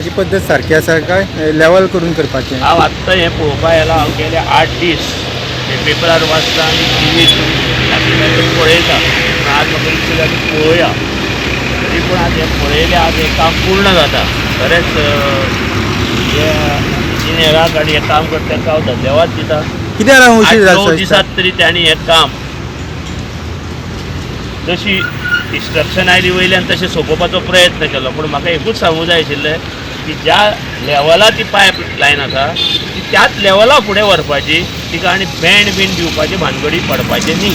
ही पद्दत सारकी आसा काय लेवल करून करपाचें? हांव आत्तां हें पळोवपा येयला. हांव गेले 8 दीस हे पेपरार वाचता आनी टिवीर दाखयता तें पळयता. पूण आज म्हाका इत्सा जाली पळोवया. तरी पूण आज हें पळयलें, आज हें काम पूर्ण जाता. खरेंच हे इंजिनियराक आनी हें काम करता तांकां हांव धन्यवाद दिता. कित्याक लागून उशीर 8-9 जालो दिसता? दिसांत तरी तांणी हें काम जशी इन्स्ट्रक्शन आयली वयल्यान तशें सोंपोवपाचो प्रयत्न केलो. पूण म्हाका एकूच सांगूं जाय आशिल्लें की ज्या लेवला ती पायप लायन आसा ती त्याच लेवला फुडें व्हरपाची, तिका आनी बँड बीन दिवपाची भानगडी पडपाचें न्ही.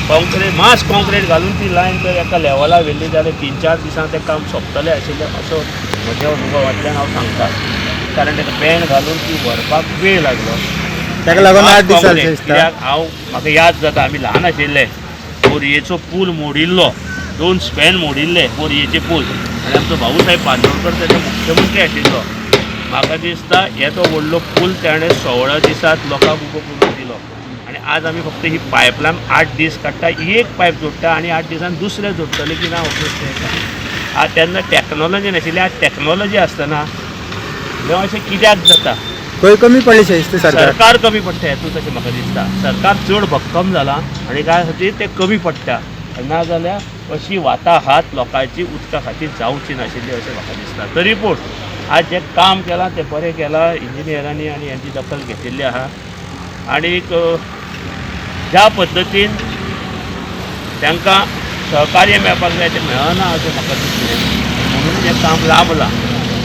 कॉन्क्रीट, मास कॉन्क्रीट घालून ती लायन जर एका लेवला व्हेल्ली जाल्यार 3-4 दिसांत तें काम सोंपतलें आशिल्लें असो म्हज्या अनुभवांतल्यान हांव सांगता. कारण ताका बँड घालून ती व्हरपाक वेळ लागलो. ताका लागून 8 दीस जाले दिसता. कित्याक हांव म्हाका याद जाता, आमी ल्हान आशिल्ले, बोरयेचो पूल मोडिल्लो, 2 स्पॅन मोडिल्ले बोरयेचे पूल, आनी आमचो भाऊसाहेब बांदोडकर तेन्ना मुख्यमंत्री आशिल्लो. म्हाका दिसता येदो व्हडलो पूल ताणें 16 दिसांत लोकांक उबो करून दिलो. आनी आज आमी फक्त ही पायपलायन 8 दीस काडटा, एक पायप जोडटा आनी 8 दिसान दुसरें जोडटले की ना हो प्रश्न येता. आज तेन्ना टॅक्नोलॉजी नाशिल्ली, आज टॅक्नोलॉजी आसतना हें अशें कित्याक जाता? खंय कमी पडलें शें दिसता सरकार? सरकार कमी पडटा हेतून तशें म्हाका दिसता. सरकार चड भक्कम जालां आनी काय खातीर तें कमी पडटा. नाजाल्यार अशी वाताहात लोकांची उदका खातीर जावची नाशिल्ली अशें म्हाका दिसता. तरी पूण आज जें काम केलां तें बरें केलां इंजिनियरांनी आनी हेंची दखल घेतिल्ली आहा. आनीक ज्या पद्दतीन तांकां सहकार्य मेळपाक जाय तें मेळना अशें म्हाका दिसलें, म्हणून हें काम लांबलां.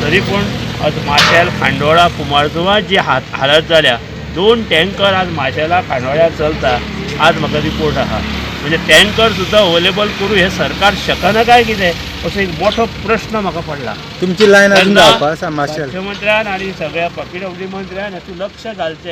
तरी पूण आज माशेल, खांडोळा, कुमारजुंवा जी हालत जाल्या, 2 टँकर आज माशेला खांडोळ्यार चलता, आज म्हाका रिपोर्ट आहा. म्हणजे टँकर सुद्दां अवेलेबल करूं हें सरकार शकना काय कितें असो एक मोठो प्रश्न म्हाका पडला. तुमची लायन अजून तेन्ना जावपा आसा माशेल. मुख्यमंत्र्यान आनी सगळ्या पीडब्ल्यू मंत्र्यान हातूंत लक्ष घालचें.